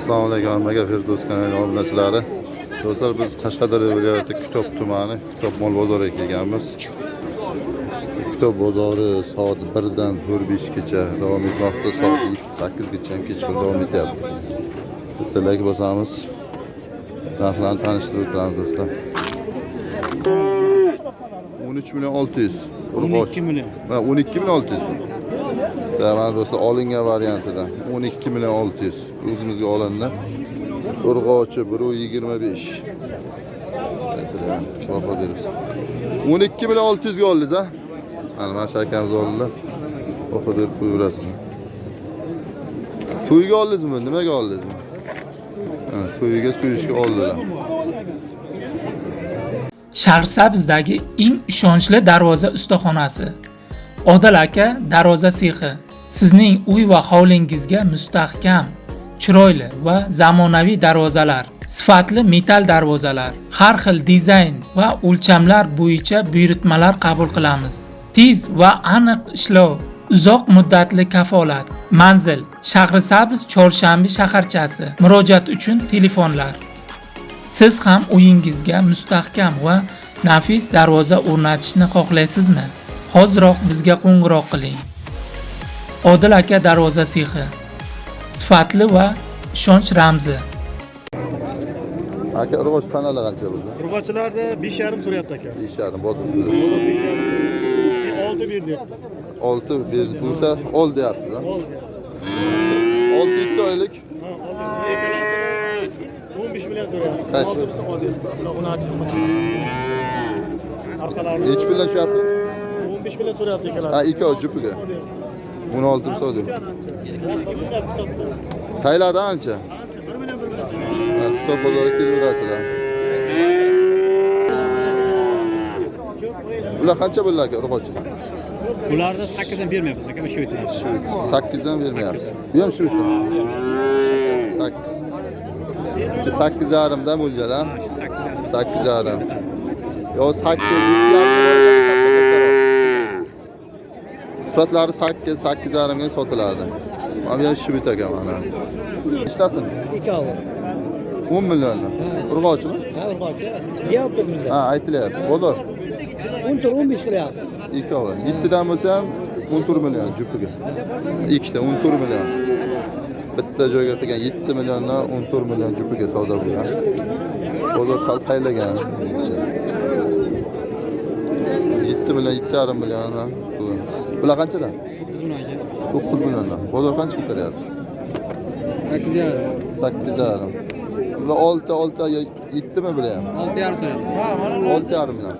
Assalomu alaykum hammaga, Firdavs kanali obunachilari. Do'stlar, biz Qashqadaryo viloyati Kitob tumani Kitob mol bozoriga kelganmiz. Kitob bozori soat 1 dan 4-5 gacha davom etmoqda, soat 7-8 gacha ham kechqurun davom etyapti. Bitta like bosamiz. Narxlarni tanishtirib o'tiramiz do'stlar. 13 million 600. Urg'och. 12 million. Ha, 12 million 600. Mana do'stlar, olingan variantida 12 million 600 o'zimizga olindi. Urg'ochi 1.25. Aytilgan, baho beramiz. 12 million 600 ga oldingiz, ha? Mana shu akamiz oldilar. Baho berib qo'yaverasizlar. To'yga oldingizmi? Nimaga oldingizmi? Ha, to'yga so'yishga oldilar. Shahrisabzdagi eng ishonchli darvoza ustaxonasi. Odil aka darvoza sexi. Sizning uy va hovlingizga mustahkam, chiroyli va zamonaviy darvozalar, sifatli metall darvozalar, har xil dizayn va o'lchamlar bo'yicha buyurtmalar qabul qilamiz. Tez va aniq ishlov, uzoq muddatli kafolat. Manzil: Shahrisabz Chorshanba shaharchasi. Murojaat uchun telefonlar. Siz ham uyingizga mustahkam va nafis darvoza o'rnatishni xohlaysizmi? Hoziroq bizga qo'ng'iroq qiling. Odil aka darvoza sexi. Sifatli va ishonch ramzi. Aka, urg'och tanalar qancha bo'ldi? Urg'ochilarni 5,5 so'rayapti aka. 5,5 bozor. Bozor 5,5. 6 ber deyapti. 6 berdi bo'lsa, ol deyapsiz, ha? Ol. 6 7 oylik. Ha, oldi. Ikkalasini 15 million so'rayapti. Qancha? 6 bo'lsa ol deyapti. Bular unachi. Orqalari Nechi puldan tushyapti? 15 million so'rayapti ikkalasi. Ha, ikkovi jupiga. 16 bo'lsa ol. Tayladi ancha. Ancha 1 million 1 million. Ha, Kitob bozoriga kelaverasizlar. Ular qancha bo'ldi aka urg'ochi? Ularni 8 dan bermayapmiz aka, shu yerda. Shu 8 dan bermayapsiz. Bu ham shu. 8. 8,5 dan mo'ljal, ha? Shu 8 yarim. 8,5. Yo 8 7,5 bor ekan, katta kattaroq. Sifatlari 8 8,5 ga sotiladi. Mana bu ham shivit ekan mana. Nechtasin? Ikkovi. 10 milliondan. Urg'ochimi? Ha, urg'ochi. Deyapmiz biz. Ha, aytilyapti. Bozor 14 15 qilyapti. ikkovi. 7 dan bo'lsa ham 14 million jupiga. Ikkita 14 million. Bitta joyga solgan 7 milliondan 14 million jupiga savdo bo'lgan. Bozor sal paylagan. 7 million, 7,5 million. Ha, bugun. Bular qanchadan? 9 million aka. 9 milliondan. Bozor qancha ko'taryapti? 8,5. 8,5. Bular 6, 6 7 mi bular ham? 6,5 so'rayapti. 6,5 million.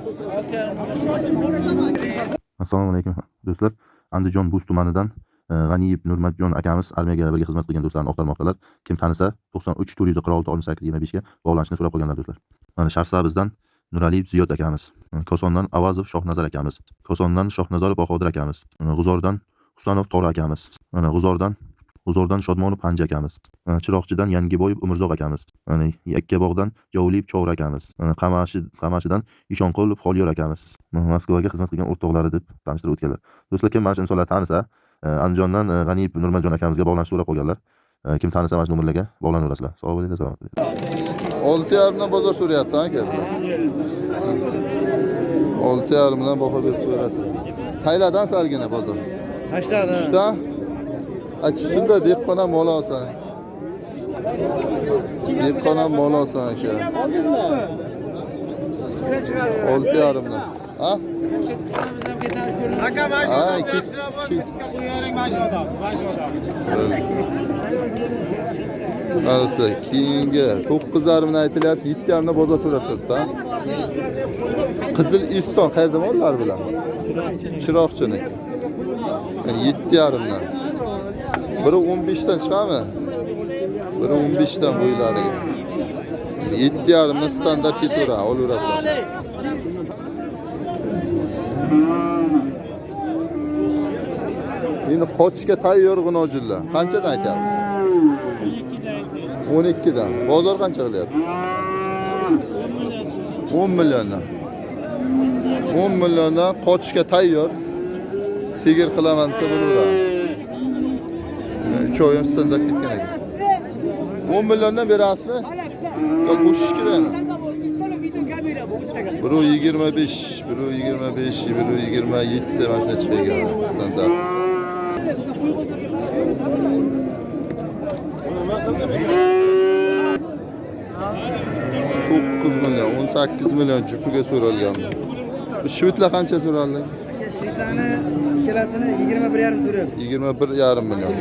Assalomu alaykum do'stlar. Andijon Bo'z tumanidan G'aniyev Nurmatjon akamiz armiyaga birga xizmat qilgan do'stlarini axtarmoqdalar. Kim tanisa 93 446 68 25 ga bog'lanishni so'rab qolganlar do'stlar. Mana Sharsabizdan Nuraliyev Ziyod akamiz, Kosondan Avazov Shohnazar akamiz, Kosondan Shohnazarov Bahodir akamiz, G'uzordan Husanov Tori akamiz, mana G'uzordan Shodmonov Panji akamiz, Chiroqchidan Yangiboyev Umurzoq akamiz, mana Yakkabog'dan Jovliyev Chovri akamiz, mana Qamashidan Ishonqulov Xoliyor akamiz. Moskvaga xizmat qilgan o'rtoqlari deb tanishtirib o'tganlar. Do'stlar, kim mana shu insonlarni tanisa, Andijondan G'aniyev Nurmatjon akamizga bog'lanishni so'rab qolganlar. Kim tanisa mana shu nomerlarga bog'lanaverasizlar. Sog' bo'linglar, salomat bo'linglar. 6,5 dan bozor so'rayapti aka bular. 6,5 dan baho berib qo'yasiz. Tayladan salgina bozor. Tashladi. Tushda? A tushsinda dehqon ham mol olsin. Dehqon ham mol olsin aka. 6,5 dan. Ha? Aka, mana Ha, qo'yaring mana shu odam, mana shu odam. Ha do'stlar, keyingi 9,5 dan aytilyapti, 7,5 dan bozor so'rab turibdi. Ha? Qizil Iston qayerda mollar bular? Chiroqchiniki. Yani 7,5 dan. Biri 15 dan chiqami? Biri 15 dan bo'ylariga. 7,5 dan standart ketaveradi, olaverasizlar. Endi qochishga tayyor g'unojillar. Qanchadan aytyapsiz? 12 dan. Bozor qancha qilyapti? 10 milliondan. 10 milliondan qochishga tayyor. Sigir qilaman desa bo'laveradi. Uchovi ham standart ketgan ekan. 10 milliondan berasizmi? Yo qo'shish kerak. 1.25, 1.25, 1.27 mana shunday chiqagan standart. 9 million, 18 million jupiga so'ralgan. Bu shvitlar qancha so'raldi? Aka, shvitlarni ikkalasini 21,5 so'rayapti. 21,5 million.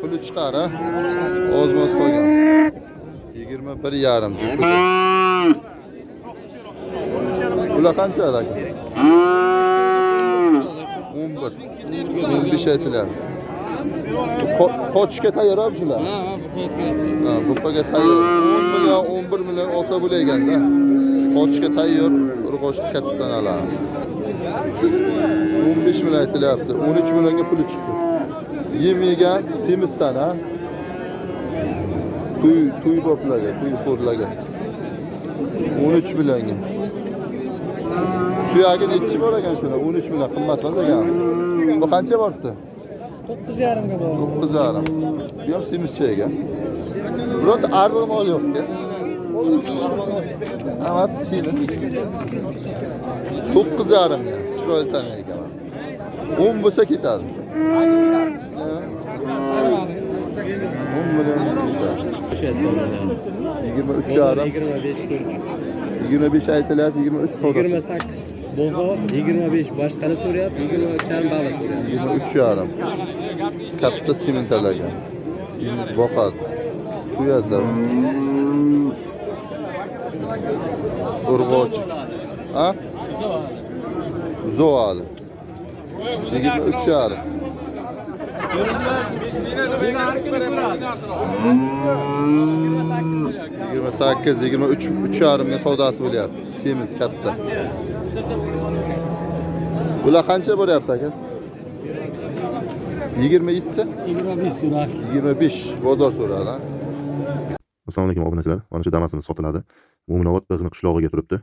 Puli chiqar, ha? Oz-moz qolgan. 21,5 jupiga. Ular qancha aka? 11. 15 aytiladi. Qochishga tayyor abi shular? Ha, Ha, buqaga tayyor. 10 million, 11 million olsa bo'layganda. Qochishga tayyor, urg'ochni katta tanalar. 15 million aytilyapti. 13 millionga puli chiqdi. Yem yegan semiz tana. Tuy boplarga, tuy xo'rlarga. 13 millionga. Suyagi nechi bor ekan shuni? 13 million qimmat emas ekan. Bu qancha boribdi? 9,5 ga bor. 9,5. Bu ham semizcha ekan. Bironta arriq mol yo'q-ku. Hammasi semiz. 9,5 ga chiroyli tana ekan. 10 bo'lsa ketadi. 10 million ketadi. 23,5. 25 so'radi. 25 aytilyapti, 23 savdo. 28 bo'g'o, 25 boshqani so'rayapti, 23,5 bala so'rayapti. 23,5. Katta semental ekan. Semiz boqadi. Suyadi. Urg'och. Ha? Zo'ali. 23,5. 28, 23, 3,5 ga savdosi bo'lyapti. Semiz katta. Bular qancha bo'lyapti aka? 27? 25 so'radi. 25 bozor so'radi. Assalomu alaykum obunachilar. Mana shu Damasimiz sotiladi. Mo'minobod Big'ni qishlog'iga turibdi.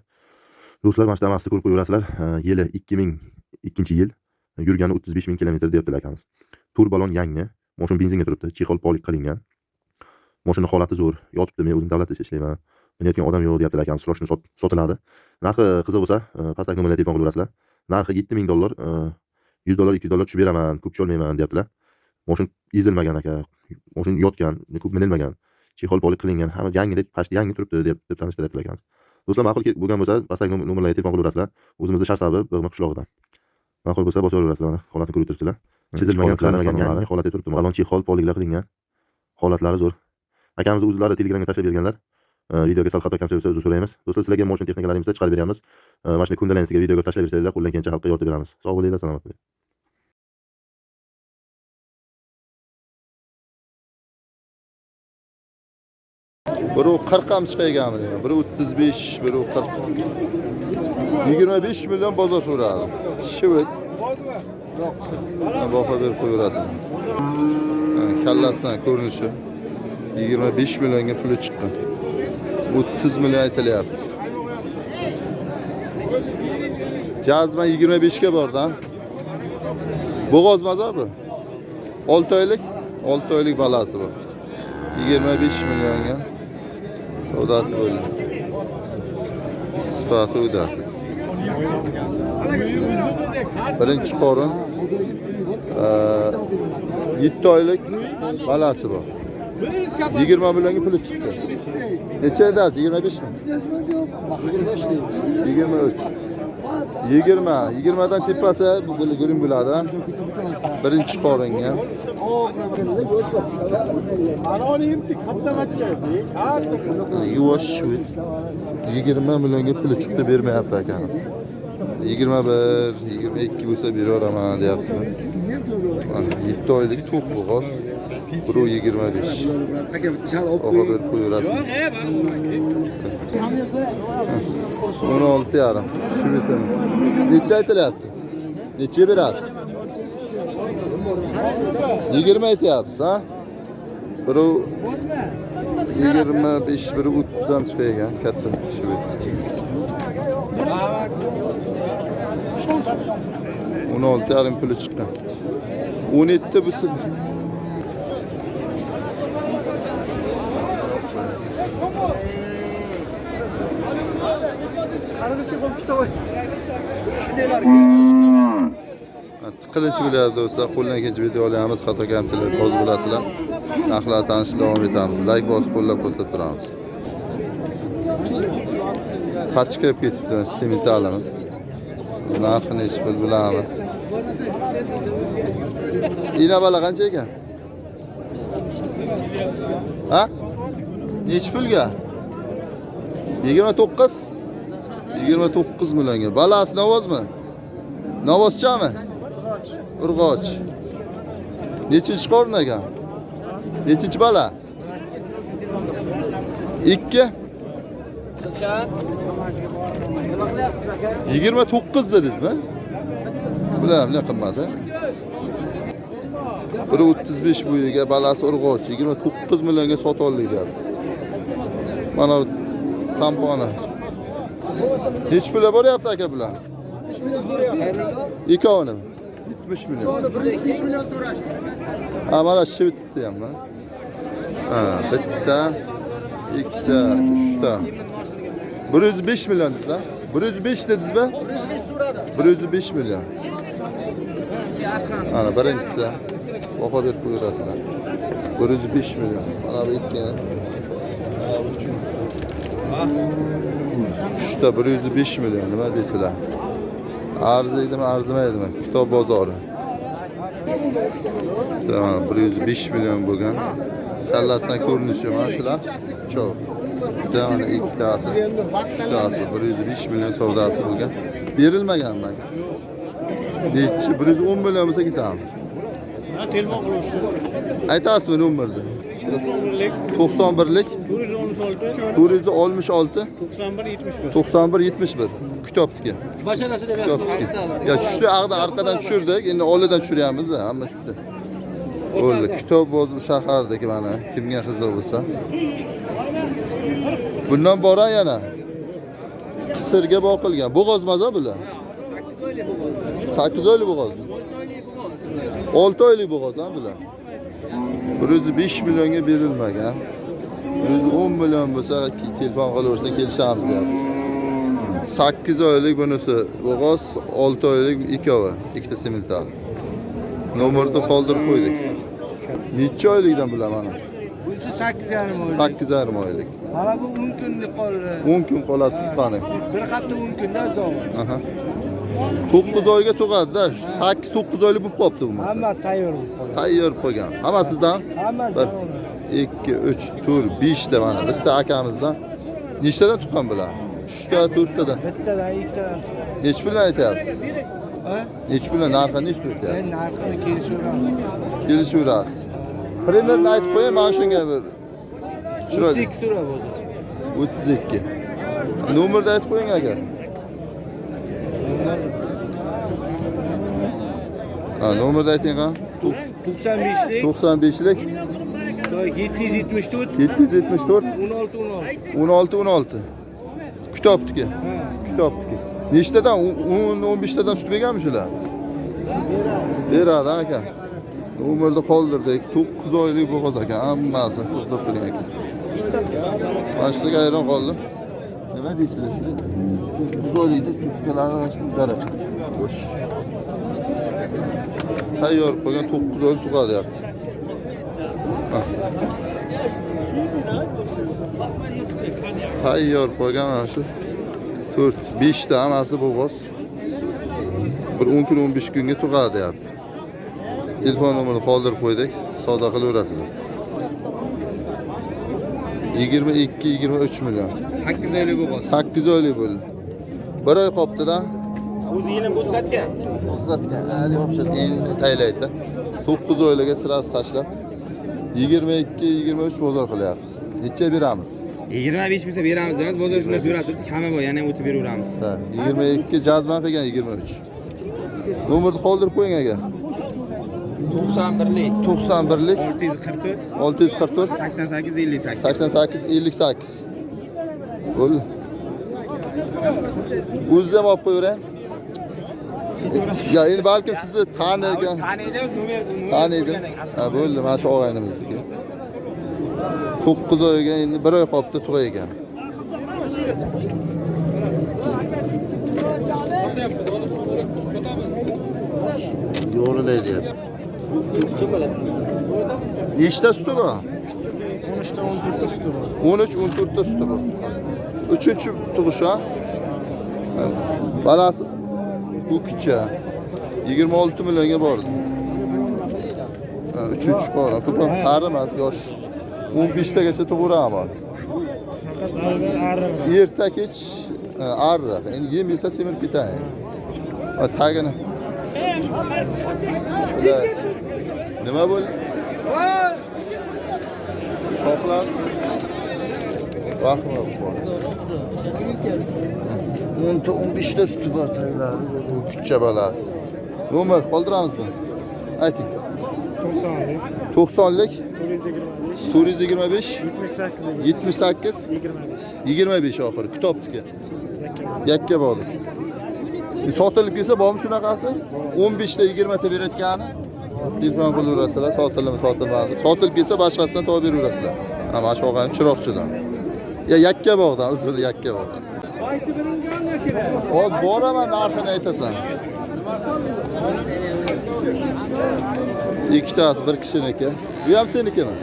Do'stlar, mana shu Damasni ko'rib qo'yaverasizlar. Yili 2002-yil, yurgani 35 ming kilometr deyaptilar akamiz. Turbalon yangi, mashina benzinga turibdi, chexol polik qilingan. Mashina holati zo'r, yotibdi, men o'zim davlat ishida ishlayman. Minayotgan odam yo'q deyaptilar akamiz. Srochni sotiladi. Narxi qiziq bo'lsa, pastdagi nomerga telefon qilaverasizlar. Narxi $7000, $100, $200 tushib beraman, ko'p tusholmayman deyaptilar. Mashina ezilmagan aka, mashina yotgan, ko'p minilmagan. Chexol polik qilingan, hamma yangi deb pastda yangi turibdi deb tanishtiryaptilar akamiz. Do'stlar, ma'qul bo'lgan bo'lsa, pastdagi nomerlarga telefon qilaverasizlar. O'zimizda Sharsabi Big'ni qishlog'idan. Ma'qul bo'lsa bosaverasizlar, mana holatini ko'rib turibsizlar. Chizilmagan, qilinmagan yangi holatda turibdi. Salon chexol poliklar qilingan. Holatlari zo'r. Akamiz o'zlari Telegramga tashlab berganlar. Videoga sal xato kamchilik bo'lsa uzr so'raymiz. Do'stlar, sizlarga mashina texnikalarimizda chiqarib beramiz. Mana shuni kundalang sizga videoga tashlab bersanglar, qo'ldan kelgancha xalqqa yoritib beramiz. Sog' bo'linglar, salomat bo'ling. Biri 40 ham chiqayganmi deyman. Biri 35, biri 40. 25 million bozor so'radi. Shivit. Baho berib qo'yaverasan. Kallasidan ko'rinishi 25 millionga puli chiqqan. 30 million aytilyapti. Jazman 25 ga bordi. Bo'g'oz maza bu. 6 oylik, 6 oylik balasi bu. 25 millionga savdosi bo'ldi. Sifati uyda. Birinchi qorin 7 oylik balasi bu. 20 millionga puli chiqdi. Necha edasiz? 25 mi? 23. 20. 20 dan tepasi bu guring bo'ladi. Birinchi qoringa. Yuvosh shved 20 millionga puli chiqdi, bermayapti ekan. 21, 22 bo'lsa beraveraman deyapti. 7 oylik to'q bo'g'oz. 1.25. Baho berib qo'yaverasiz. 16,5. Shved. Necha aytilyapti? Necha berasiz? 20 aytyapsiz, ha? Biri 25, biri 30 ham chiqaygan katta shved. 16,5 puli chiqqan. 17 bu. Tiqilinch bo'lyapti do'stlar. Qo'ldan kelgancha video olamiz, xato kamchilik hozir bilasizlar. Narxlar tanishni davom etamiz. Like bosib qo'llab-quvvatlab turamiz. Pachka kirib ketibdi sementalimiz. Narxini nechi pul bilamiz. Inabala qancha ekan? Ha? Nechi pulga? 29? 29 millionga. Balasi novozmi? Novozchami? Urg'och. Nechinchi qorin ekan? Nechinchi bala? 2. 29 dedingizmi? Bular ne qimmat, ha? 1.35 bo'yiga balasi urg'och 29 millionga sotib oldik deyapti. Mana bu tamponi. Nechi pulga boryapti aka bular? Ikkovini. 70 million. 5 million so'rashdi. Ha, mana shu bitta ham, ha. Bitta, ikkita, uchta. 105 million dedingiz, ha? 105 dedingizmi? 105 so'radi. 105 million. Mana birinchisi. Baho berib qo'yasizlar. 105 million. Mana bu ikki. Mana bu uchinchisi. Uchta 105 million nima deysizlar? Arziydimi, arzimaydimi? Kitob bozori. Tamam, 105 million bo'lgan. Kallasidan ko'rinishi mana shular. Cho'g. Mana ikkitasi, uchtasi 105 million savdosi bo'lgan. Berilmaganmi aka? Nechi? 110 million bo'lsa ketamiz. Telefon qilib. Aytasizmi nomerni? 91lik 466 91 71. 91 71. Kitobniki. Kitobniki. Ya tushdi, ag'da arqadan tushirdik, endi oldidan tushiryapmiz-da, hamma tushdi. Bo'ldi. Kitob bozor shahardagi mana kimga qiziq bo'lsa. Bundan boran yana qisirga boqilgan. Bo'g'ozmaz bular. 8 oylik bo'g'oz. 6 oylik bo'g'oz ha bular. 105 millionga berilmagan. 110 million bo'lsa telefon qilaversa kelishamiz deyapti. 8 oylik bunisi bo'g'oz, 6 oylik ikkovi, ikkita semental. Nomerni qoldirib qo'ydik. Necha oylikdan bular mana? Bunisi 8,5 oylik. 8,5 oylik. Mana bu 10 kunlik qoldi. 10 kun qoladi tuqqani. Bir hafta 10 kunda zovur. Aha. 9 oyga tug'adi-da. 8-9 oylik bo'lib qolibdi bu. Hammasi tayyor bo'lib qoldi. Tayyor qolgan. Hammasizdan? Hammasi. 1 2 3 4 5 ta mana bitta akamizdan. Nechtadan tuqqan bular? 3 ta, 4 tadan. Bittadan, ikkitadan. Necha puldan aytyapsiz? Ha? Necha puldan narxi necha pul aytyapsiz? Narxini kelishaveramiz. Kelishaverasiz. Primerni aytib qo'ying, mana shunga bir chiroyli. 32 so'rab bo'ldi. 32. Nomerni aytib qo'ying aka. Ha, nomerni ayting ha. 95lik 95lik 774 774 16 16. 16 16. Kitobniki. Kitobniki. Nechtadan? 10 15 tadan sut berganmi shular? Beradi aka. Nomerni qoldirdik. 9 oylik bo'g'oz ekan, hammasi to'xtab turing aka. Mana shularga hayron qoldim. Nima deysizlar shuni? 9 oylikda sutkalari mana shu daraja. Xo'sh. Tayyor qo'ygan 9 oylik tug'adi deyapti. Tayyor qo'ygan mana shu 4 5 ta hammasi bo'g'oz. Bir 10 kun 15 kunga tug'adi deyapti. Telefon nomerini qoldirib qo'ydik. Savdo qilaverasizlar. 22 23 million. 8 oylik bo'g'oz. 8 oylik bo'ldi. Bir oy qopti-da. O'zi yilin qo'zg'atgan. Qo'zg'atgan. Hali o'xshab endi taylaydi. 9 oyliga sirasi tashlab 22 23 bozor qilyapmiz. Necha beramiz? 25 bo'lsa beramiz deymiz. Bozor shunday so'rab turibdi, kami bor, yana o'tib beraveramiz. Ha, 22 jazman qilgan 23. Nomerni qoldirib qo'ying aka. 91lik 91lik 644 644 88 58. 88 58. Bo'ldi. O'zingiz ham olib qo'yavering. Ya endi balkim sizni tanirgan. Taniydi, nomerni Taniydim. Ha, bo'ldi, mana shu og'aynimizniki. 9 oyga endi 1 oy qolibdi tug'ay ekan. Yo'g'rilay deyapti. Nechta suti bor? 13 ta 14 ta suti bor. 13-14 ta suti bor. Uchinchi tug'ish, ha? Balasi ho'kizcha. 26 millionga bordi. Uchinchi qora. Ko'p ham qari emas, yosh. 15 tagacha tug'uradi. Erta kech arriq. Endi yem yesa semirib ketadi. Tagini. Nima bo'ldi? Shoxlar vahima bor. 10 ta 15 ta suti bor taglari, bu kuchcha balasi. Nomer qoldiramizmi? Ayting. 90lik. 90lik 425 425 78 78 25. 25 oxiri kitobniki. Yakka bog'lik. Sotilib kelsa bormi shunaqasi? 15 ta 20 ta berayotgani. Telefon qilaverasizlar, sotildimi, sotilmadi. Sotilib kelsa boshqasidan topib beraverasizlar. Ha, mana shu og'ayni Chiroqchidan. Ya Yakkabog'dan, uzr, Yakkabog'dan. Hozir boraman, narxini aytasan. Ikkitasi bir kishiniki. Bu ham senikimi?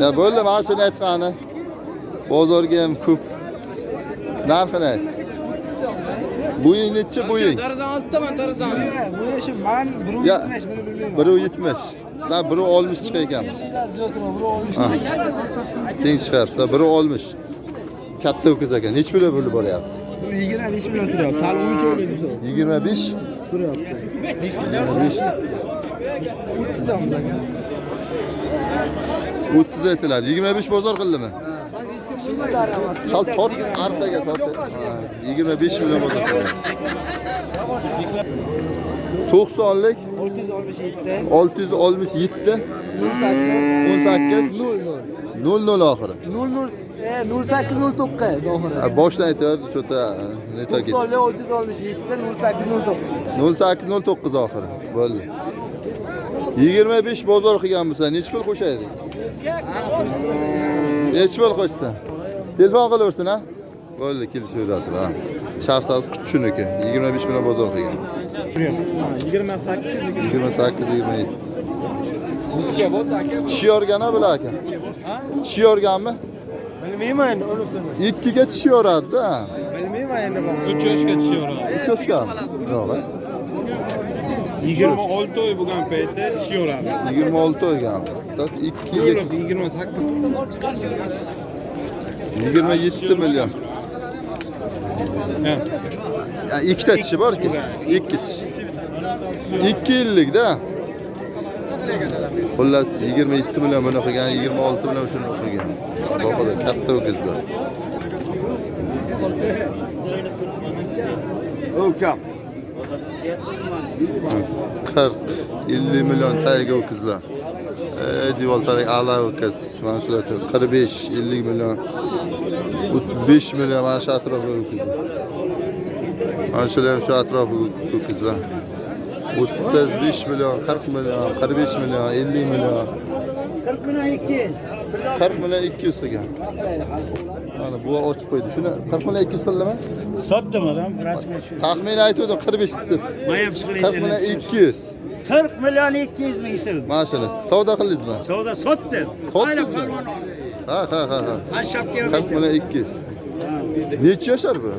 Ya bo'ldi, mana shuni aytgani. Bozorga ham ko'p. Narxini ayt. Bo'ying nechi bo'ying? Tarzan 6taman tarzan. Bo'yishi men 1.70 buni bilmayman. 1.70. Lan 1.60 chiqar ekan. 1.60. Teng chiqyapti. 1.60. Katta ho'kiz ekan. Necha pul bo'lib boryapti? 25 million so'rayapti. Hali 13 oylik buzov. 25 so'rayapti. 30 ham aka. 30 aytiladi. 25 bozor qildimi? Sal tort artaga tort. 25 million bozor qildi. 90lik 667 667 18 18 00 00 oxiri. 00 08 09 oxiri. Boshdan aytaver, cho'ta netar ketdi. 90 667 08 09. 08 09 oxiri. Bo'ldi. 25 bozor qilgan bo'lsa, necha pul qo'shaylik? Necha pul qo'shsa? Telefon qilaversin, ha? Bo'ldi, kelishaverasizlar, ha. Sharsaz Qutchuniki 25 million bozor qilgan. 28 28 27. Tish yorgan ha bular aka? Tish yorganmi? Bilmayman endi unisini. Ikkiga tish yoradi-da. Bilmayman endi bu. 3 yoshga tish yoradi. 3 yoshgami? Yo'q. 26 oy bo'lgan paytda tish yoradi. 26 oygan. 2 ga 28 27 million. Ya ikkita tishi borki, ikki tish. 2 yillik-da. Xullas 27 million buni qilgan, 26 million shuni qilgan. Boqadi, katta ho'kizlar. Ukam. 40 50 million tagiga ho'kizlar. Devor tarak a'lo ho'kiz. Mana shular 45 50 million 35 million mana shu atrofga ho'kizlar. Mana shular ham shu atrofga ho'kizlar. 35 million, 40 million, 45 million, 50 million. 40 million 200. 40 million 200 qilgan. Mana bu ochib qo'ydi. Shuni 40 million 200 qildimi? Sotdim adam, rasmiy shu. Taxmin aytgandim 45 deb. Men ham chiqaring. 40 million 200. 40 million 200 ming so'm. Mana shuni savdo qildingizmi? Savdo sotdim. Sotdingizmi? Ha, ha, ha, ha. Man shapka 40 million 200. Necha yashar bu?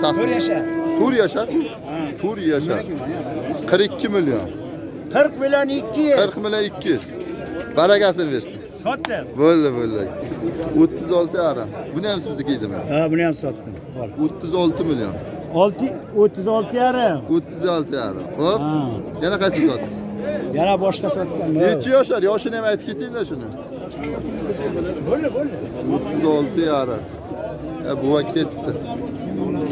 4 yashar. 4 yashar? 4 yashar. 42 million. 40 million 200. 40 million 200. Barakasini bersin. Sotdim. Bo'ldi, bo'ldi. 36 yarim. Buni ham sizniki edimi? Ha, buni ham sotdim. 36 million. 6 36 yarim. 36 yarim. Xo'p. Yana qaysi sotdingiz? Yana boshqa sotgan. Necha yoshar? Yoshini ham aytib ketinglar shuni. Bo'ldi, bo'ldi. 36 yarim. Ya buva ketdi.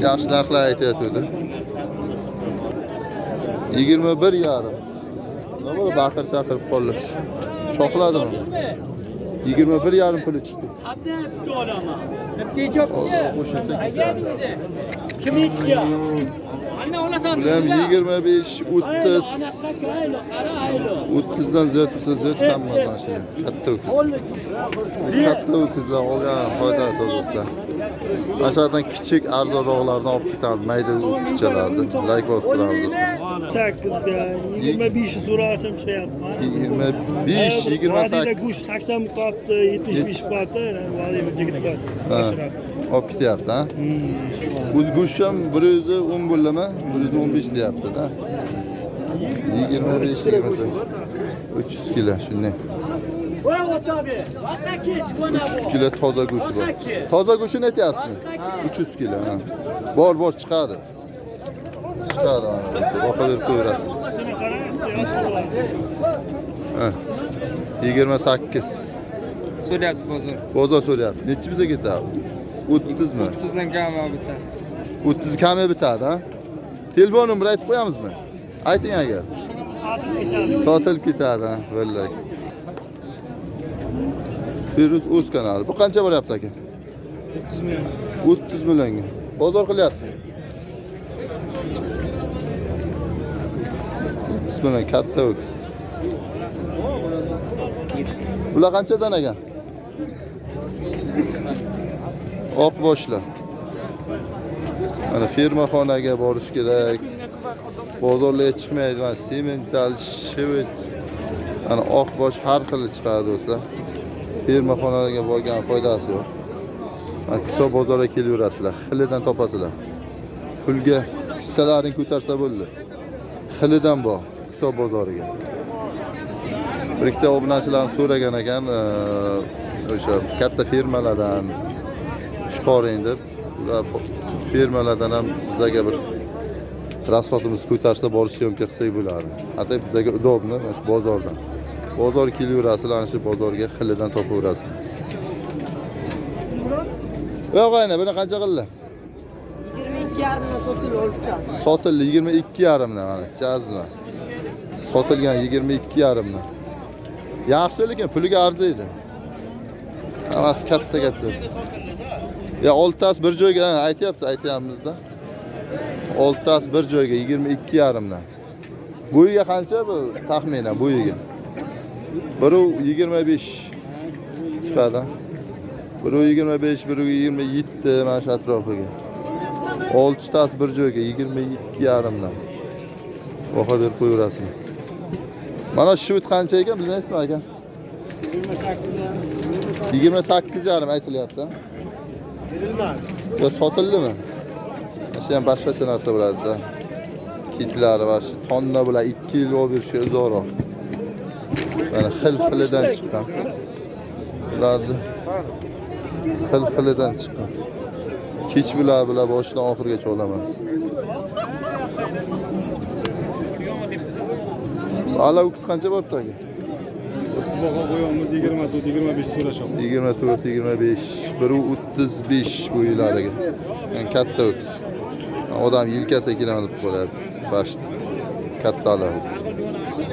Yaxshi narxlar aytayotdi. 21 yarim. Nima bo'ldi? Baqir chaqirib qoldi. Shoxladimi? 21 yarim puli chiqdi. Qo'shilsa ketadi. Kim ichgan? Bular ham 25, 30, 30 dan ziyod bo'lsa ziyod kam emas mana shu. Katta ho'kiz. Katta ho'kizlar olgan foydasi do'stlar. Mana shu yerdan kichik arzonroqlardan olib ketamiz, mayda ho'kizchalarni. Like bosib turamiz do'stlar. 8ga 25 so'rashim chiqyapti. 25, 28 go'sht 80 qolibdi, 75 qolibdi. Vali bir yigit bor. Olib ketyapti, ha? O'zi go'sht ham 110 bo'ladimi? 115 deyapti-da. 25, 28. 300 kilo shunday. 300 kilo toza go'shti bor. Toza go'shtini aytyapsizmi? 300 kilo, ha. Bor, bor chiqadi. Chiqadi mana. Boqaverib qo'yaverasiz. Ha. 28. So'rayapti bozor. Bozor so'rayapti. Nechi biza ketadi? 30 mi? 30 dan kam bitadi. 30 kami bitadi, ha? Telefon nomeri aytib qo'yamizmi? Ayting agar. Sotilib ketadi, ha, vallahi. Feruz o'z kanali. Bu qancha bo'lyapti aka? 30 million. 30 millionga. Bozor qilyapti. 30 million katta ho'kiz. Bular qanchadan ekan? Oq boshlar. Mana fermaxonaga borish kerak. Bozorlarga chiqmaydi. Mana semental, shivit. Mana oq bosh har xil chiqadi do'stlar. Fermaxonalarga borgan foydasi yo'q. Mana kitob bozorga kelaverasizlar, xilidan topasizlar. Pulga kissalarini ko'tarsa bo'ldi. Xilidan bor kitob bozoriga. Bir ikkita obunachilarni so'ragan ekan, o'sha katta firmalardan chiqaring deb. Ular firmalardan ham bizlarga bir rasxodimiz ko'tarsa borib syomka qilsak bo'ladi. Hatto bizlarga udobni mana shu bozordan. Bozor kelaverasizlar, ana shu bozorga xilidan topaverasizlar. Yo'q, ayna buni qancha qildi? 22,5 dan sotildi oltitasi. Sotildi 22,5 dan mana, jazma. Sotilgan 22,5 dan. Yaxshi, lekin puliga arziydi. Hammasi katta katta. Ya oltitasi bir joyga aytyapti, aytyapmiz-da. Oltitasi bir joyga 22,5 dan. Bo'yiga qancha bu taxminan bo'yiga? 1.25 chiqadi. 1.25, 1.27 mana shu atrofiga. Oltitasi bir joyga 22,5 dan. Baho berib qo'yaverasizlar. Mana shu qancha ekan bilmaysizmi aka? 28,5 aytilyapti. Berilmadi. Yo sotildimi? Shu ham boshqacha narsa bo'ladi-da. Kitlari va shu tonna bilan 2 yil olib berishga uzoqroq. Mana xil-xilidan chiqqan. Bularni xil-xilidan chiqqan. Kech bular bilan boshidan oxirigacha olamiz. Ala o'kiz qancha boribdi aka? 30 baho qo'yamiz, 24, 25 so'rashyapti. 24, 25, 1.35 bo'ylariga. Yani katta o'kiz. Odam yelkasiga kelaman deb qo'yadi boshda. Katta ala o'kiz.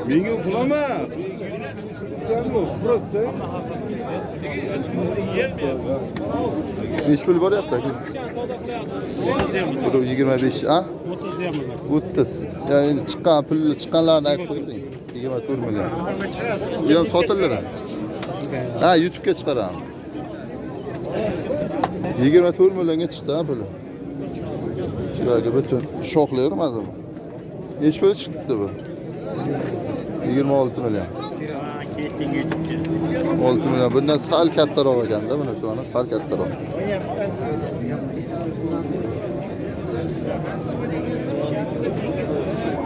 Menga pul emas. Просто. Necha pul boryapti aka? 25, a? 30 deyapmiz. 30. Ya'ni chiqqan pul chiqqanlarini aytib qo'ying. 24 million. Bu ham sotildimi? Ha, YouTube'ga chiqaramiz. 24 millionga chiqdi ha puli. Shularga butun shoxlayvermadi bu. Necha pul chiqdi bu? 26 million. 6 million. Bundan sal kattaroq ekanda, bunisi mana sal kattaroq.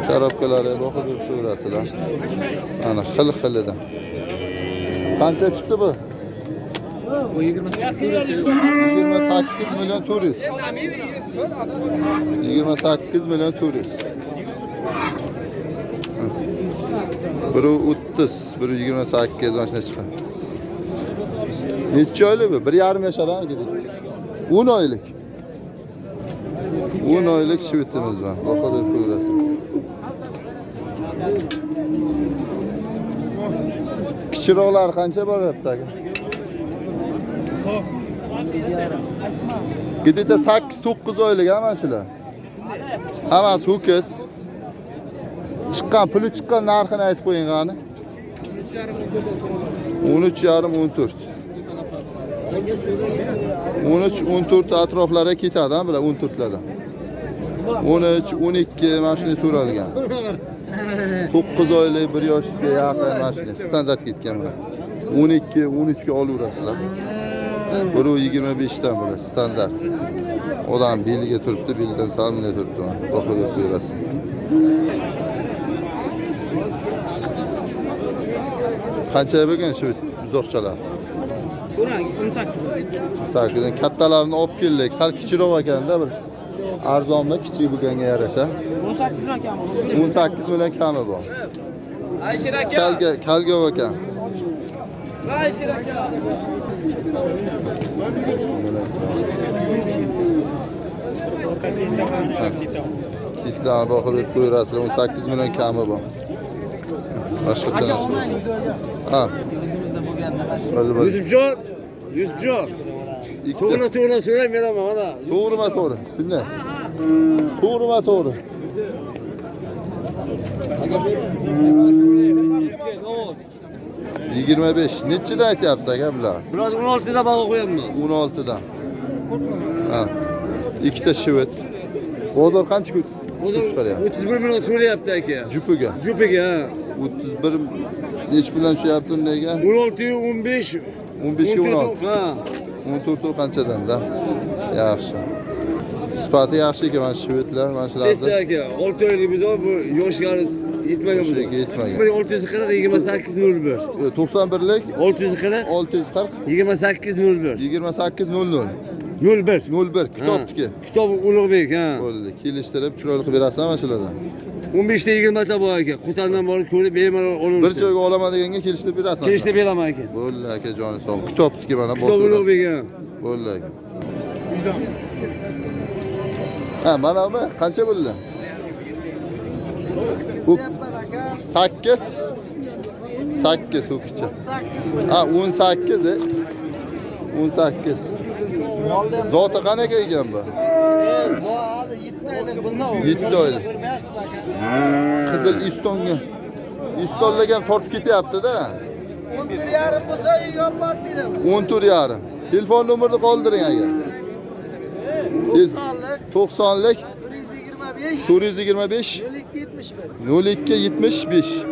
Karobkalarga boqib yuraverasizlar. Ana xil-xilidan. Qancha chiqdi bu? 28 million 400. 28 million 400. 1.30, 1.28 mana shunday chiqqan. Necha oylik bu? 1.5 yashar ha, 10 oylik. 10 oylik shivitimiz var. Boqaverib qo'yaverasiz. Kichikroqlar qancha boryapti aka? Где-то 8-9 oylik ha mana shular. Hammasi ho'kiz. Chiqqan puli chiqqan narxini aytib qo'ying qani. 13,5 14. 13 14 atroflariga ketadi, ha, bular 14lardan. 13 12 mana shunday so'ralgan. 9 oylik 1 yoshga yaqin mana shunday standart ketgan bular. 12 13 ga olaverasizlar. 1.25 dan bular standart. Odam beliga turibdi, belidan sal bunday turibdi. Boqib qo'yaverasiz. Qancha bo'lgan shu buzoqchalar? So'rang, 18. 18. Kattalarini olib keldik. Sal kichikroq ekanda bir arzonmi, kichik bo'lganga yarasha. 18 million kami. 18 million kami bor. Alisher aka. Kalga, kalga ekan. Alisher aka. Kitlarni boqib qo'yasizlar, 18 million kami bor. Boshqa ha. Yusufjon, Yusufjon. To'g'ri to'g'ri so'rab beraman mana. To'g'rimi to'g'ri? Shunday. To'g'rimi to'g'ri? 25. Nechidan aytyapsiz aka bular? Biroz 16 dan baho qo'yapman. 16 dan. Ha. Ikkita shivet. Bozor qancha chiqaryapti? 31 million so'rayapti aka. Jupiga. Jupiga, ha. 31 nechi bilan tushyapti undaga? 16 15. 15 16. Ha. 14 qanchadan da? Yaxshi. Sifati yaxshi ekan mana shivetlar, mana shularda. Shetsa aka, 6 oylik buzoq bu yoshlari yetmagan buzoq. Yoshiga yetmagan. 640 28 01. 91lik 640 640 28 01. 28 00 01. 01 kitobniki. Kitob Ulug'bek, ha. Bo'ldi. Kelishtirib chiroyli qilib berasizmi mana shulardan? 15 ta 20 ta bor aka. Qo'tandan borib ko'rib bemalol olaversin. Bir joyga olaman deganga kelishtirib berasizmi? Kelishtirib beraman aka. Bo'ldi aka, joni sog'. Kitobniki mana bu. Kitob Ulug'bek, ha. Bo'ldi aka. Ha, mana bu qancha bo'ldi? 8 8 ho'kicha. Ha, 18 18. Zoti qanaqa ekan bu? 7 oylik. Qizil istonga. Istonlarga ham tortib ketyapti-da. 14,5 bo'lsa uyga olib borib beraman. 14,5. Telefon nomerini qoldiring aka. 90lik 425 425 02 75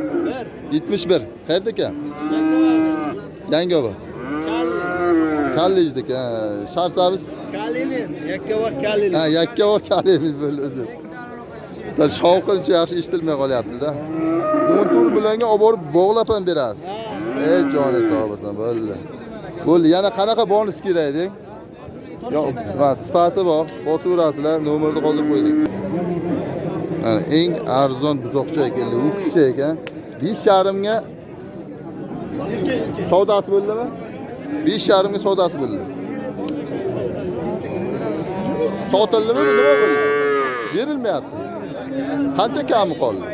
71. Qayerda ekan? Yangiobod. Kollejdiki. Sharsabz Kalinin, Yakkabog' Kalinin. Ha, Yakkabog' Kalinin bo'ldi o'zi. Sal shovqincha yaxshi eshitilmay qolyapti-da. 14 millionga olib borib bog'lab ham berasiz. Ey joni sog' bo'lsin, bo'ldi. Bo'ldi, yana qanaqa bonus kerak deng? Yo'q, mana sifati bor. Bosaverasizlar, nomerni qoldirib qo'ydik. Mana eng arzon buzoqcha ekan, ho'kizcha ekan. 5,5 ga savdosi bo'ldimi? 5,5 ga savdosi bo'ldi. Sotildimi, nima bo'ldi? Berilmayapti. Qancha kami qoldi?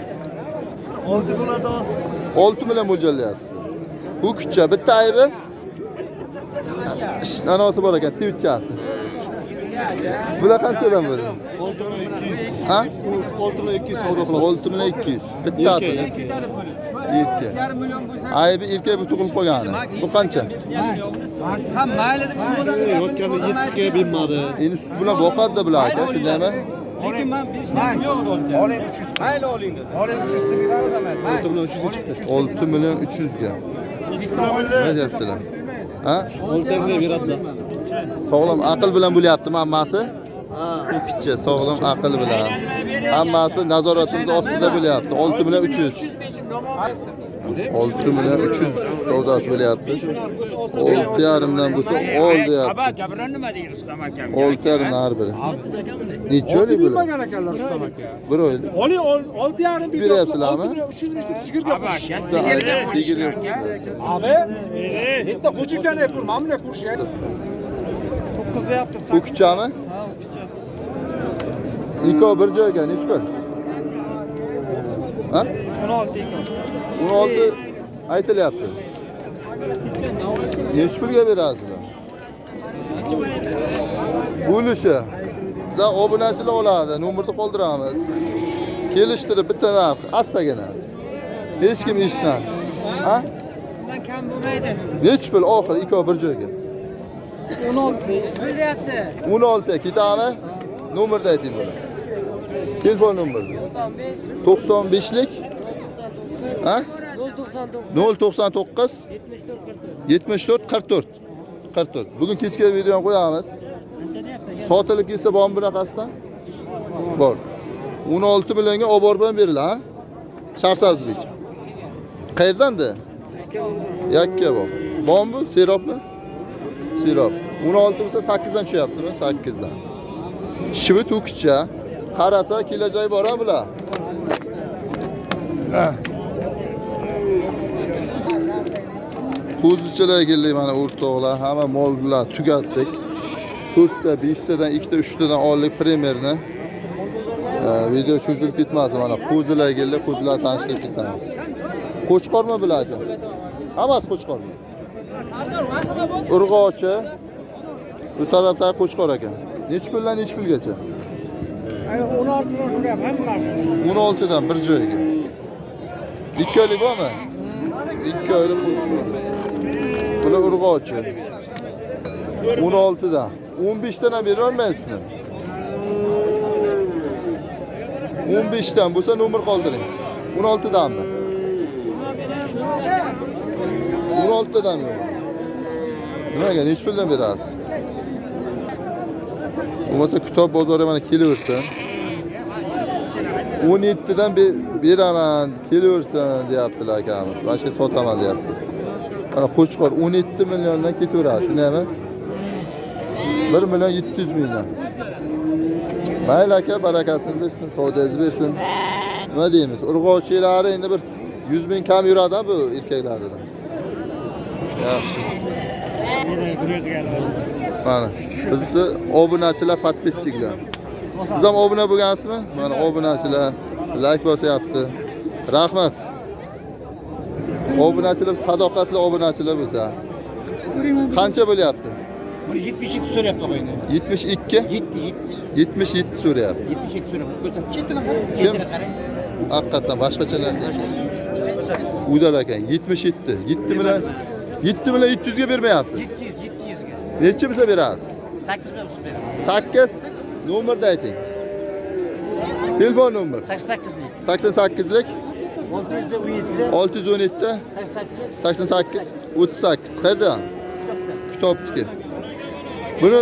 6 bo'ladi. 6 million mo'ljallayapsizlar. Ho'kizcha bitta aybi anosi bor ekan, sivitchasi. Bular qanchadan bo'ldi? 6 million 200. Ha? 6 million 200 savdo qilamiz. 6 million 200. Bittasi. Erkak. Aybi erkak bu tug'ilib qolgani. Bu qancha? Ha, mayli deb Yotganda 7 ga bermadi. Endi sut bilan boqadi-da bular aka, shundaymi? Lekin men 5 million yo'q olgan. Oling 300. Mayli oling dedi. Oling 300 deb beradi. 6 million 300 ga chiqdi. 6 million 300 ga. Nima deyaptilar? Ha? 6 million beradilar. Sog'lom aql bilan bo'lyaptimi hammasi? Ho'kizcha sog'lom aql bilan. Hammasi nazoratimiz ostida bo'lyapti. 6 million 300. 6 million 300 savdosi bo'lyapti. 6,5 dan bo'lsa ol deyapti. 6,5 har biri. Necha oylik bular? Bilmagan ekanlar Rustam aka. Bir oylik. Oling 6,5 Sut beryapsizlarmi? 300 ming sigirga qo'shish. Sigirga. Abi, bitta xo'jikdan pul, mana bunday ko'rish. 9 deyapti. Ho'kizchami? Ha, ho'kizcha. Ikkovi bir joyga nechi pul? Ha? 16 ekan. 16 aytilyapti. Nechi pulga berasizlar? Bo'lishi. Bizlar obunachilar oladi, nomerni qoldiramiz. Kelishtirib bitta narx, astagina. Hech kim eshitmadi. Ha? Bundan kam bo'lmaydi. Nechi pul oxiri ikkovi bir joyga? 16 bo'lyapti. 16 ketami? Nomerni ayting buni. Telefon nomeri. 95lik. Ha? 099 74 44 44. Bugun kechga videoni qo'yamiz. Sotilib ketsa bormi bunaqasidan? Bor. 16 millionga olib borib ham beriladi, ha? Sharsabz bo'yicha. Qayerdandi? Yakkabog'. Bormi bu? Serobmi? Serob. 16 bo'lsa 8 dan tushyaptimi? 8 dan. Shivi to'kischa. Qarasa kelajagi bor ha bular. Qo'zichalar keldik mana o'rtoqlar, hamma mol bilan tugatdik. 4 ta, 5 tadan, 2 ta, 3 tadan oldik premyerni. Video cho'zilib ketmasin mana qo'zilar keldi, qo'zilar tanishtirib ketamiz. Qo'chqormi bular aka? Hammasi qo'chqormi? Urg'ochi. Bu tarafdagi qo'chqor ekan. Necha puldan necha pulgacha? 16 dan so'rayapti hammasi. 16 dan bir joyga. 2 oylik bormi? 2 oylik qo'chqor. Bular urg'ochi. 16 dan. 15 dan ham bera olmaysizmi? 15 dan bo'lsa nomer qoldiring. 16 danmi? 16 dan yo'q. Nimaga necha puldan berasiz? Bo'lmasa kitob bozori mana kelaversin. 17 dan beraman, kelaversin deyaptilar akamiz. Mana shu sotaman deyapti. Mana qo'chqor 17 milliondan ketaveradi, shundaymi? 1 million 700 mingdan. Mayli aka, barakasini bersin, savdoyingizni bersin. Nima deymiz? Urg'ochilari endi bir 100 ming kam yuradi bu erkaklaridan. Yaxshi. Mana bizni obunachilar, podpischilar. Siz ham obuna bo'lgansizmi? Mana obunachilar like bosyapti. Rahmat. Obunachilar sadoqatli obunachilar bo'lsa. Qancha bo'lyapti? Buni 72 so'rayapti qo'ydi. 72? 7 77 so'rayapti. 77 so'rayapti. Ko'rsat. Chetini qarang. Chetini qarang. Haqiqatan boshqacha narsa ekan. Udal ekan 77. 7 million 7 million 700 ga bermayapsiz. 700 700 ga. Necha bo'lsa berasiz? 8 million beraman. 8 nomerni ayting. Telefon nomer. 88lik. 88lik 617 617 88 88 38. Qayerdan? Kitobniki. Buni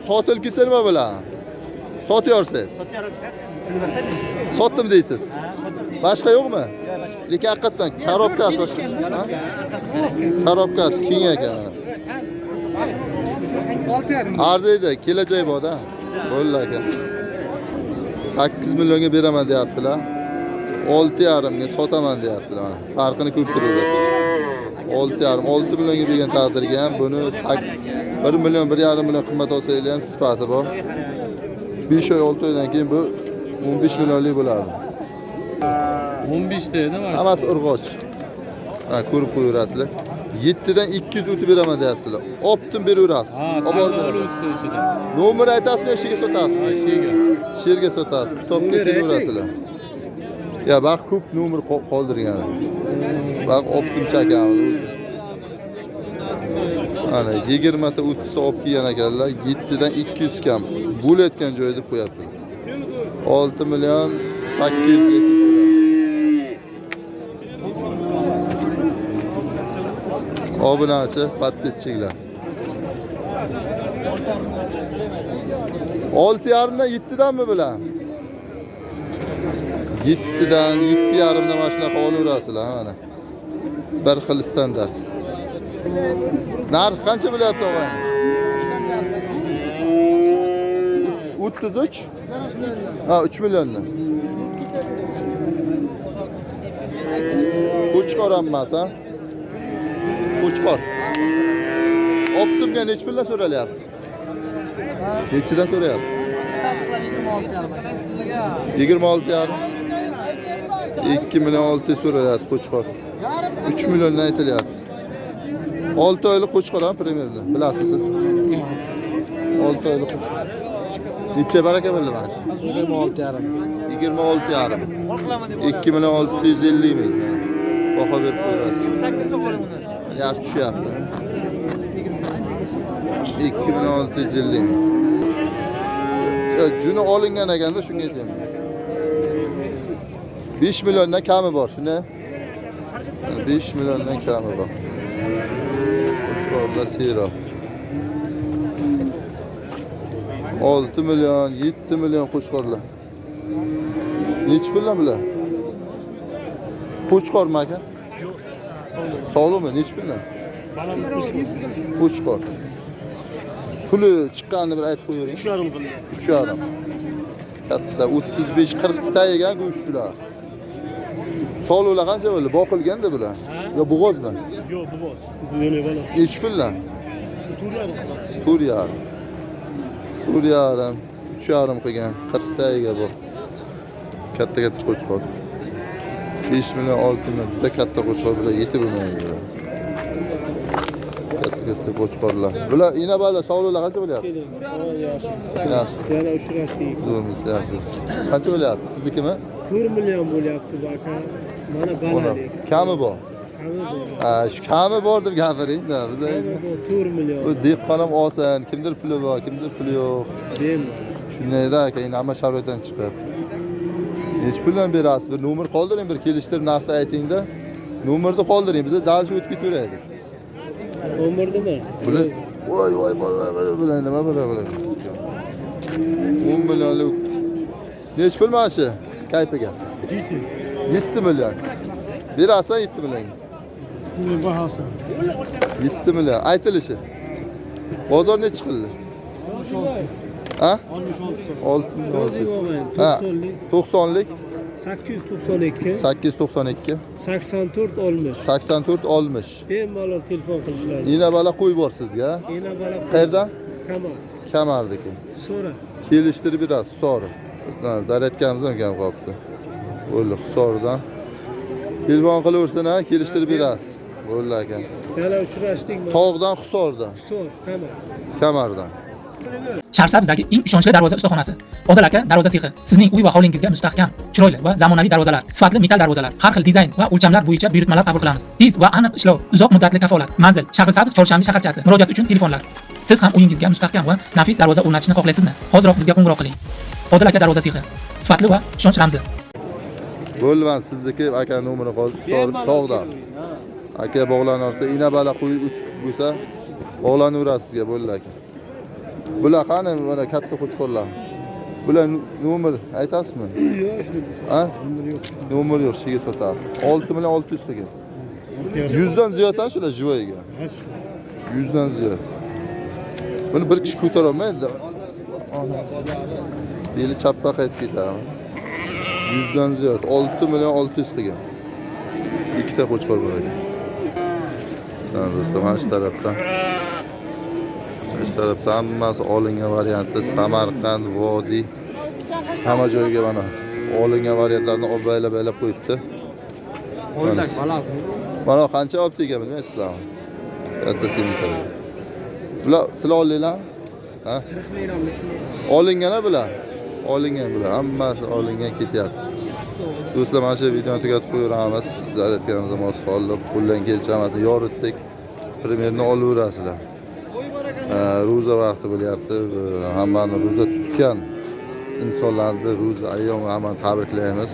sotilib ketsa nima bo'ladi? Sotayorsiz. Sotdim deysiz. Boshqa yo'qmi? Lekin haqiqatan korobkasi boshqa. Korobkasi keng ekan. Arziydi, kelajak bor-da. Bo'ldi aka. 8 millionga beraman deyaptilar. 6,5 ga sotaman deyaptilar. Mana farqini ko'rib turaverasiz. 6,5 6 millionga bergan taqdirga ham buni 1 million 1,5 million qimmat olsanglar ham sifati bor. 5 oy 6 oydan keyin bu 15 millionlik bo'ladi. 15 ta edi mana. Hammasi urg'och. Ha, ko'rib qo'yaverasizlar. 7 dan 200 o'tib beraman deyapsizlar. Optim beraverasiz. Ha, Olib borib. ichida. Nomer aytasizmi, eshiga sotasizmi? Ha, she'ga. Sherga sotasiz. Kitobga kelaverasizlar. Ya baq ko'p nomer qoldirgan. Baq optimchi akamiz o'zi. Ana 20 ta 30 ta olib kelgan ekanlar. 7 dan 200 kam. Bo'layotgan joyi deb qo'yapti. 6 million 800 ga. Obunachi, podpischilar. 6,5 dan 7 danmi bular? 7 dan 7,5 dan mana shunaqa olaverasizlar mana. Bir xil standart. Narx qancha bo'lyapti og'ayni? 33? Ha, 3 millionni. Qo'chqor ham emas, ha? Qo'chqor. Optimga necha puldan so'ralyapti? Nechidan so'rayapti? 26,5. 2 million 600 so'ralyapti qo'chqor. 3 milliondan aytilyapti. 6 oylik qo'chqor ham premyerda. Bilasizmi siz? 6 oylik qo'chqor. Necha baraka bo'ldi mana shu? 26,5. 26,5. 2 million 650 ming. Baho berib qo'yasiz. Yaxshi tushyapti. 2 million 650 ming. Juni olingan ekanda shunga aytyapman. 5 milliondan kami bor, shunda. 5 milliondan kami bor. Qo'chqorlar seyroq. 6 million, 7 million qo'chqorlar. Nechi puldan bular? Qo'chqormi aka? Yo'q. Sog'liqmi? Nechi puldan? Qo'chqor. Puli chiqqanini bir aytib qo'yavering. 3,5 qildi. 3,5. Katta 35-40 ta yegan go'shtlar. Sog'liqlar qancha bo'ldi? Boqilganda bular. Yo bo'g'ozmi? Yo'q, bo'g'oz. Yo'q, bolasi. Nechi puldan? 4,5. 4,5. 4,5, 3,5 qilgan, 40 ta ega bu. Katta katta qo'chqor. 5 million, 6 million juda katta qo'chqor bular yetib bo'lmaydi bular. Katta katta qo'chqorlar. Bular inabala sog'liqlar qancha bo'lyapti? Yaxshi. Yana uchrashdik. Zo'rmiz, yaxshi. Qancha bo'lyapti? Siznikimi? 4 million bo'lyapti bu aka. Mana balalik. Kami bor. Kami bor. Ha, shu kami bor deb gapiring-da. Bizda Kami bor 4 million. bu dehqon ham olsin, kimdir puli bor, kimdir puli yo'q. Bemalol. Shundayda aka, endi hamma sharoitdan chiqib. Nechi puldan berasiz? Bir nomer qoldiring, bir kelishtirib narxni ayting-da. Nomerni qoldiring, biz dal shu o'tib ketaveraylik. Nomerni? Bular voy voy voy voy bular nima bular bular? 10 millionlik. Nechi pul mana shu kayfiga? 7 million. Berasan 7 millionga. Bahosi. 7 million aytilishi. Bozor nechi qildi? Ha? 6 million. Ha, 90lik 892 892 84 60. 84 60. Bemalol telefon qilishlari. Inabala qo'y bor sizga. Inabala. Qayerdan? Kamar. Kamardiki. So'ra. Kelishtirib berasiz, sori. Zaryadkamiz ham kam qolibdi. Bo'ldi, Hisoridan. Telefon qilaversin, ha, kelishtirib berasiz. Bo'ldi aka. Yana uchrashdik. Tog'dan Hisordan, Hisor, Kamar. Kamardan. Sharsabzdagi eng ishonchli darvoza ustaxonasi. Odil aka darvoza sexi. Sizning uy va hovlingizga mustahkam, chiroyli va zamonaviy darvozalar, sifatli metal darvozalar, har xil dizayn va o'lchamlar bo'yicha buyurtmalar qabul qilamiz. Tez va aniq ishlov, uzoq muddatli kafolat. Manzil: Shahrisabz, Chorshanba shaharchasi. Murojaat uchun telefonlar. Siz ham uyingizga mustahkam va nafis darvoza o'rnatishni xohlaysizmi? Hoziroq bizga qo'ng'iroq qiling. Odil aka darvoza sexi. Sifatli va ishonch ramzi. Bo'ldi, mana sizniki aka nomerini qoldi, Hisor tog'dan. Aka bog'lanarsa, inabala qo'yib uchib bo'lsa, bog'lanaverasiz sizga, bo'ldi aka. Bular qani mana katta qo'chqorlar. Bular nomer aytasizmi? Yo'q, shuni. Ha? Nomer yo'q. Nomer yo'q, shiga sotasiz. 6 million 600 qilgan. 100 dan ziyod ha shular jivoyga. 100 dan ziyod. Buni bir kishi ko'tara olmaydi. Beli chapqa qaytib ketadi. 100 dan ziyod. 6 million 600 qilgan. Ikkita qo'chqor bor ekan. Mana do'stlar, mana shu tarafdan. Mana shu tarafda hammasi olingan varianti, Samarqand, Vodiy, hamma joyga mana olingan variantlarni olib baylab qo'yibdi. Mana qancha olib tegan bilmaysizlarmi? Katta sementar. Bular sizlar oldinglar? Ha? 40 million shuni. Olingan bular. Olingan bular. Hammasi olingan ketyapti. Do'stlar, mana shu videoni tugatib qo'yaveramiz. Zaryadkamizga mos qoldi. Qo'ldan kelsa hammasini yoritdik. Primerni olaverasizlar. Ro'za vaqti bo'lyapti. Hammani ro'za tutgan insonlarni ro'za ayyomi hammani tabriklaymiz.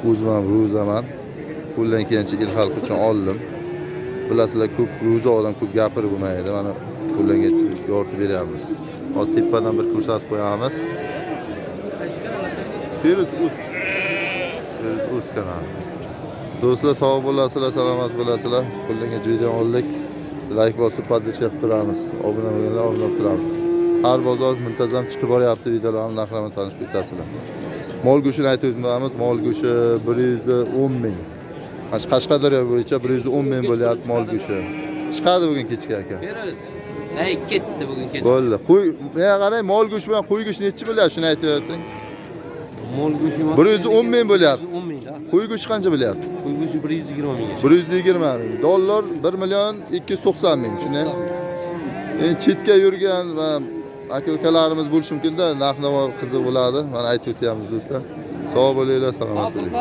O'zim ham ro'zaman. Qo'ldan kelgancha el xalq uchun oldim. Bilasizlar, ko'p ro'za odam ko'p gapirib bo'lmaydi. Mana qo'ldan kelgancha yoritib beryapmiz. Hozir tepadan bir ko'rsatib qo'yamiz. Feruz Uz. Feruz Uz kanali. Do'stlar, sog' bo'lasizlar, salomat bo'lasizlar. Qo'ldan kelgancha video oldik. Like bosib, podpisa qilib turamiz. Obuna bo'lganlar obuna qilib turamiz. Har bozor muntazam chiqib boryapti videolarni, narxlarni tanishib ketasizlar. Mol go'shtini aytib o'tamiz. Mol go'shti 110 ming. Mana shu Qashqadaryo bo'yicha 110 ming bo'lyapti mol go'shti. Chiqadi bugun kechga aka. Beramiz. Ey, ketdi bugun kech. Bo'ldi. Qo'y, menga qarang, mol go'shti bilan qo'y go'shti nechi bo'lyapti? Shuni aytib o'ting. Mol go'shti 110 ming bo'lyapti. 110 ming da. Qo'y go'shti qancha bo'lyapti? Qo'y go'shti 120 ming. 120 ming. Dollar 1 million 290 ming, shunday. Endi chetga yurgan va Aka ukalarimiz bo'lishi mumkinda, narx navo qiziq bo'ladi. Mana aytib o'tyapmiz do'stlar. Sog' bo'linglar, salomat bo'ling.